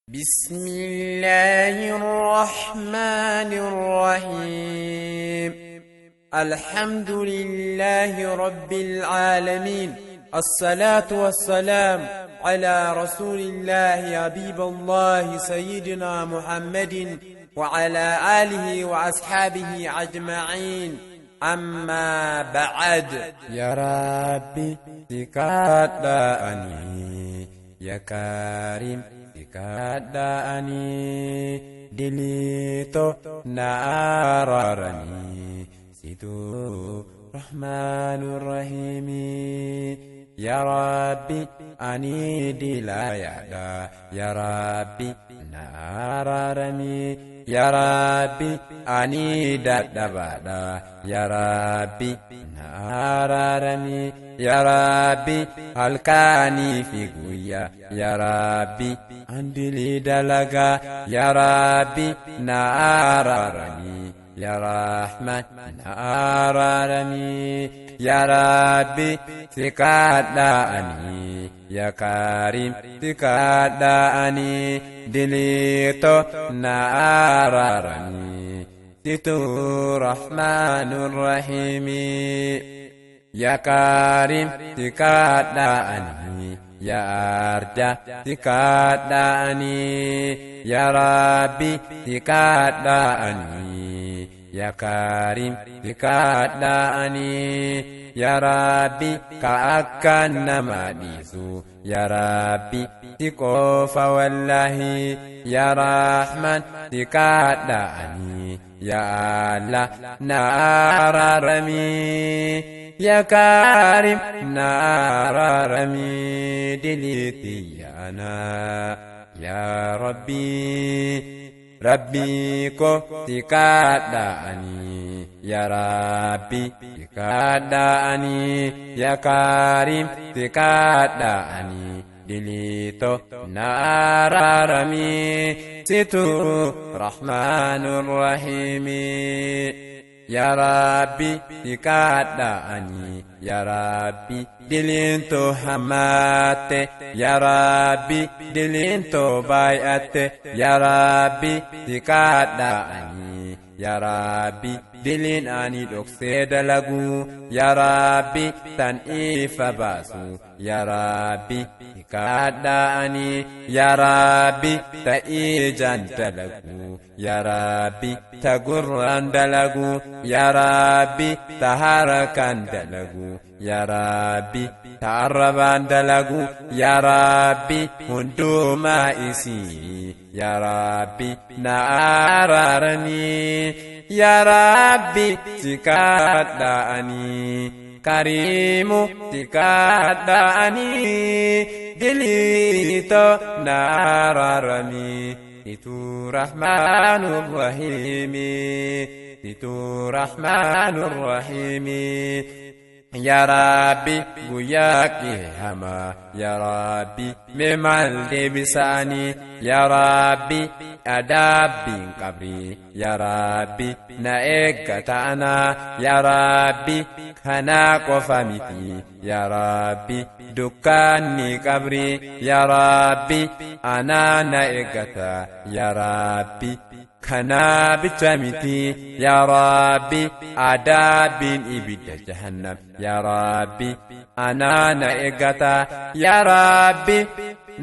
بسم الله الرحمن الرحيم. الحمد لله رب العالمين، الصلاة والسلام على رسول الله حبيب الله سيدنا محمد وعلى آله وأصحابه أجمعين. أما بعد، يا ربي تكادأني، يا كريم تكادأني، دليتو ناررني، سيدو رحمن الرحيم. يا ربي أني دلايا، يا ربي ناررني، يا ربي أني ددبادا، يا ربي ناررني، يا ربي halkaanii fi guyyaa، يا ربي andilii dalagaa، يا ربي naararanii، يا رحمن naararanii، يا ربي si kadhaanii، يا كريم si kadhaanii، diliito naararanii، situ رحمن الرحيم. يا كريم si kadhaanii، يا arjaa si kadhaanii، يا ربي si kadhaanii، يا كريم si kadhaanii، يا ربي ka akka nama dhiisu، يا ربي si qofa wallaahi، يا رحمن si kadhaanii، يا الله na araaramii، يا كريم na araaramii، diliitii ana يا ربي. ربي ko si kadhaanii، يا ربي si kadhaanii، يا كريم si kadhaanii، diliito na araaramii، situ رحمن الرحيم. يا ربي si kadhaanii، يا ربي diliinto hammaatte، يا ربي diliinto baay'atte، يا ربي si kadhaanii، يا ربي diliin ani dhoksee dalaguu، يا ربي tan ifa baasu، يا ربي si kadhaanii، يا ربي ta ijaan dalaguu، يا ربي ta gurraan dalaguu، يا ربي ta harkaan dalaguu، يا ربي ta arrabaan dalaguu، يا ربي hundumaa isii، يا ربي na araaranii، يا ربي si kadhaanii، kariimu si kadhaanii، diliito na araaramii، situ رحمن الرحيم، situ رحمن الرحيم. يا ربي guyyaa qiyaama، يا ربي mee maal deebisaanii؟ يا ربي adabbiin qabrii، يا ربي na eeggata anaa، يا ربي kanaa qofa miti، يا ربي dukkaanni qabrii، يا ربي anaa na eeggata، يا ربي kanaa bicha miti، يا ربي adabbiin ibidda jahannam، يا ربي anaa na eeggata، يا ربي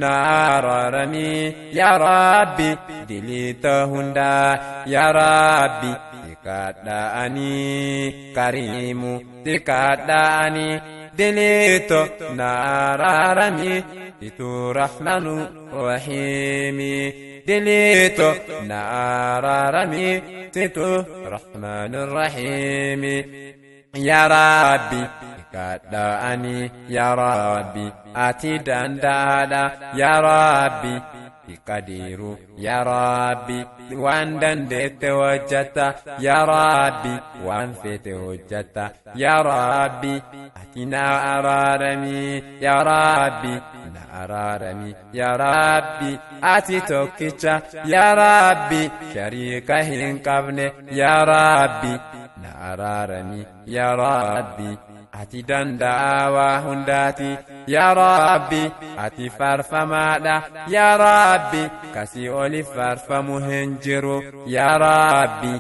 na araaramii، يا ربي diliita hundaa، يا ربي si kadhaanii، kariimu si kadhaanii، diliito na araaramii، situ رحمن رحيم، diliito na araaramii، situ رحمن الرحيم. يا ربي kadhaanii، يا ربي ati danda'aadha، يا ربي qadiiru، يا ربي waan dandeette hojjetta، يا ربي waan feete hojjetta، يا ربي ati na araaramii، يا ربي na araaramii، يا ربي ati tokkicha، يا ربي shariika hin qabne، يا ربي na araaramii، يا ربي ati danda'aa waa hundaati، Yaa Rabbi, ati faarfamaadha. Yaa Rabbi, kasii oli faarfamu hin jiru. Yaa Rabbi,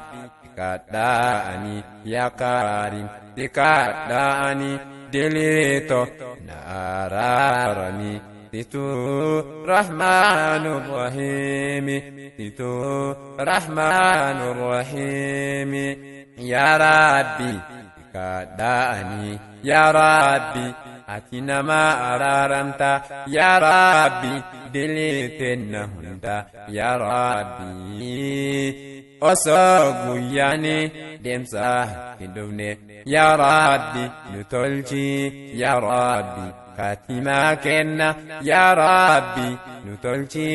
kadhaani yaa Karim, kadhaani dilito na araarami. Situ Rahmaanu Rahiimi, Situ Rahmaanu Rahiimi. Yaa Rabbi, kadhaani. Yaa Rabbi, ati nama araaramta. Yaa Rabbi, diliteenna hunda. Yaa Rabbi, osoo guyyaani deemsa hin dhufne. Yaa Rabbi, nu tolchi. Yaa Rabbi, kaatimaa kenna. Yaa Rabbi, nu tolchi.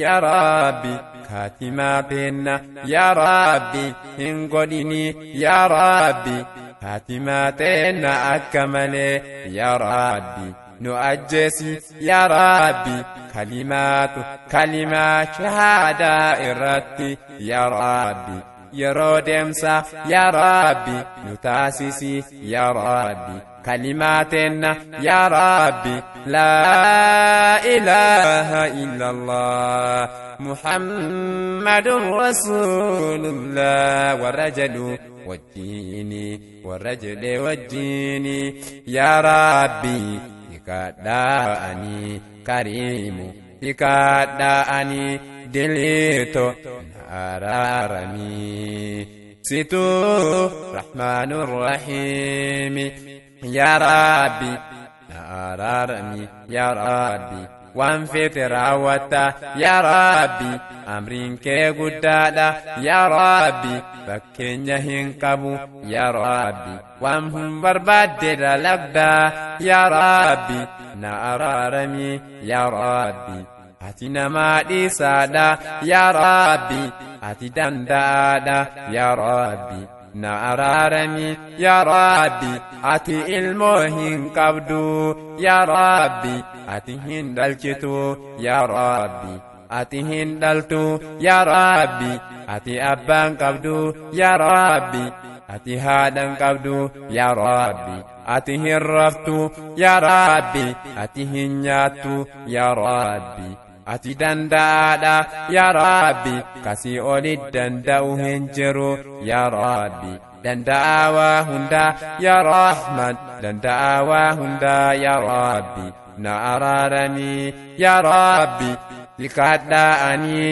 Yaa Rabbi, kaatimaa kenna. Yaa Rabbi, hin godhini. Yaa Rabbi, kaatimaa teenna akka malee. Yaa Rabbi, nu ajjeesi. Yaa Rabbi, kalimaatu kalimaa shahaadaa irratti. Yaa Rabbi, yeroo deemsa. Yaa Rabbi, nu taasisi. Yaa Rabbi, kalimaa teenna. Yaa Rabbi, laa ilaaha illallah Muhammadun Rasuulullah. Warra jedhu wajjiini, warra jedhe wajjiini. Yaa Rabbi, kadhaani Kariimu, kadhaani dilito na araarami. Situ Rahmaanu Rahiimi. Yaa Rabbi, na araarami. Yaa Rabbi, waan feete raawwatta. Yaa Rabbi, amriin kee guddaadha. Yaa Rabbi, fakkeenya hin qabu. Yaa Rabbi, waan hin barbaadde dalagda. Yaa Rabbi, na araarami. Yaa Rabbi, ati namaa dhiisaadha. Yaa Rabbi, ati danda'aadha. Yaa Rabbi, na araarami. Yaa Rabbi, ati ilmoo hin qabdu. Yaa Rabbi, ati hin dhalchitu. Yaa Rabbi, ati hin dhaltu. Yaa Rabbi, ati abbaan qabdu. Yaa Rabbi, ati haadhan qabdu. Yaa Rabbi, ati hin raftu. Yaa Rabbi, ati hin nyaattu. Yaa Rabbi, ati danda'aadha. Yaa Rabbi, kasii oli danda'u hin jiru. Yaa Rabbi, danda'aa waa hundaa. Yaa Rahman, danda'aa waa hundaa. Yaa Rabbi, na araarami. Yaa Rabbi, kadhaani.